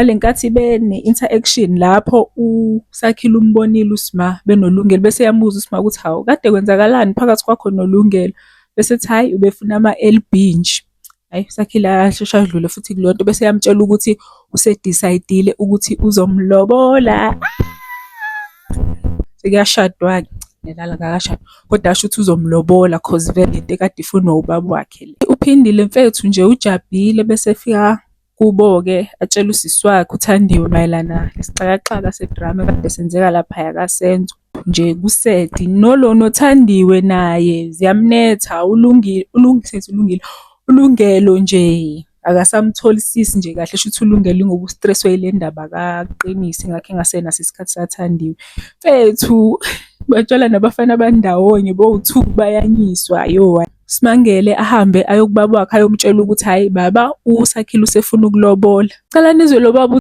Ngale nkathi bene-interaction lapho uSakhile umbonile uSma benoLungelo bese eyamubuza uSma ukuthi hawu kade kwenzakalani phakathi kwakho noLungelo? Bese ethi hhayi ubefuna ama-L_B nje. Hhayi uSakhile asheshe adlule futhi kuleyo nto bese eyamtshela ukuthi use-decide-ile ukuthi uzomlobola. Sekuyashadwa-ke, nelala akakashadi kodwa asho ukuthi uzomlobola cause vele into ekade ifunwa ubaba wakhe le. Uphindile mfethu nje ujabhile bese efika kubo-ke atshele usisi wakhe uThandiwe mayelana nesixakaxaka se-drama ekade senzeka laphaya kaSenzo. Nje ku-sad nolo noThandiwe naye ziyamnetha ulungile ulungile uLungelo nje akasamtholisisi nje kahle shuthi uLungelo ingoba u-stress-we yile ndaba kaQinisi ingakho engasenaso isikhathi saThandiwe. Mfethu batshela nabafana bandawonye bowu-two bayanyiswa yo. Simangele ahambe ayokubaba wakhe ayomtshela ukuthi hhayi baba uSakhile usefuna ukulobola. Cela nizwe lo baba.